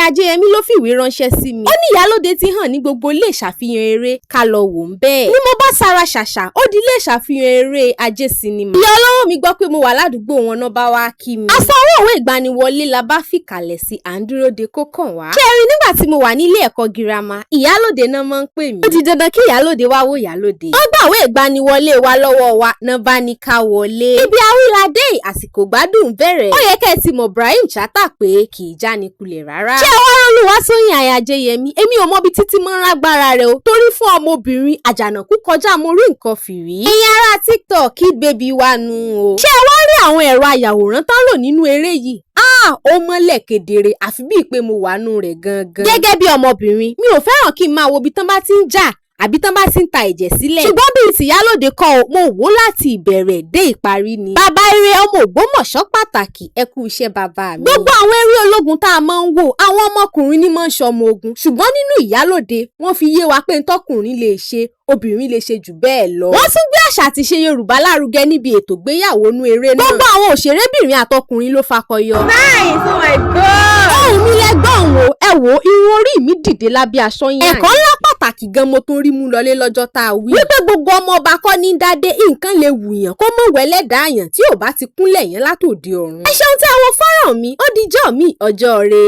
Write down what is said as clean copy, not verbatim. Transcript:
Ajéyẹmí ló fìwé ránṣẹ́ sí mi. Ó ní Ìyálóde ti hàn ní gbogbo ilé ìṣàfihàn eré, ká lọ wò ń bẹ́ẹ̀. Ni mo bá sara ṣàṣà, ó di ilé ìṣàfihàn eré Ajé Sinimá. Ìyá olówó mi gbọ́ pé mo wà ládùúgbò wọn náà bá wá kí mi. Aṣọ owó òwe ìgbaniwọlé la bá fìkàlẹ̀ sí, à ń dúró de kó kàn wá. Ṣé ẹ rí, nígbà tí mo wà nílé ẹ̀kọ́ girama, Ìyálóde náà máa ń pè mí. Ó di dandan kí Ìyálóde wá wò Ìyálóde. Wọ́n gbàwé ìgbaniwọlé wa lọ́wọ́ wa náà bá ní ká wọlé. Ibi awíládé, àsìkò gbádùn bẹ̀rẹ̀. Ó yẹ kẹ́ ẹ ti mọ̀ Ibrahim Chatta pé kì í jáni kulẹ̀ rárá. Ṣé ẹ wá rólùwàsóyìn àyà Ajéyẹmí? Èmi ò mọbi títí mọ́ ń rágbára rẹ̀ o, torí fún ọmọbìnrin àjànàkú kọjá mo rí nǹkan fìrí. Ẹ̀yin ará TikTok, Kid Baby wa nu o. Ṣé ẹ wá rí àwọn ẹ̀rọ ayàwòrán tán lò nínú eré yìí? Ah, ó mọ́lẹ̀ kedere, àfi bíi pé mo wà nù rẹ̀ gangan. Gẹ́gẹ́ bí ọmọbìnrin, mi ò fẹ́ràn kí n máa wo ibi tán bá ti ń jà àbí tán bá ti ń ta ẹ̀jẹ̀ sílẹ̀. Ṣùgbọ́n bíi tìyálòde kọ́ o, mo wò láti ìbẹ̀rẹ̀ dé ìparí ni. Bàbá eré ọmọ Ògbómọ̀ṣọ́ pàtàkì, ẹ kú iṣẹ́ bàbá mi. Gbogbo àwọn eré ológun tá a máa ń wò, àwọn ọmọkùnrin ní máa ń ṣọmọ ogun. Ṣùgbọ́n nínú Ìyálòde, wọ́n fi yé wa pé ntọ́kùnrin lè ṣe, obìnrin lè ṣe jù bẹ́ẹ̀ lọ. Wọ́n tún gbé àṣà àti ìṣe Yorùbá lárugẹ níbi ètò ìgbéyàwó nú eré náà. Gbogbo àwọn òṣèrébìnrin àtọkùnrin ló fakọyọ. Nice! Oh my God! Ohùn mi lẹ́gbọ̀n o, ẹ wo irun orí mi dìde lábẹ́ aṣọ yẹn. Ẹ̀kọ́ ńlá pàtàkì gan mo tún rí mú lọlé lọ́jọ́ tá a wí. Wípé gbogbo ọmọ ọba kọ́ ní dádé, nǹkan lè wùyàn kó mọ̀ wẹ́lẹ́dàá yàn tí ò bá ti kúnlẹ̀ yẹn látòdì ọ̀run. Ẹ ṣeun tí a wo fọ́nrán mi, ó dijọ́ mi, ọjọ́ re.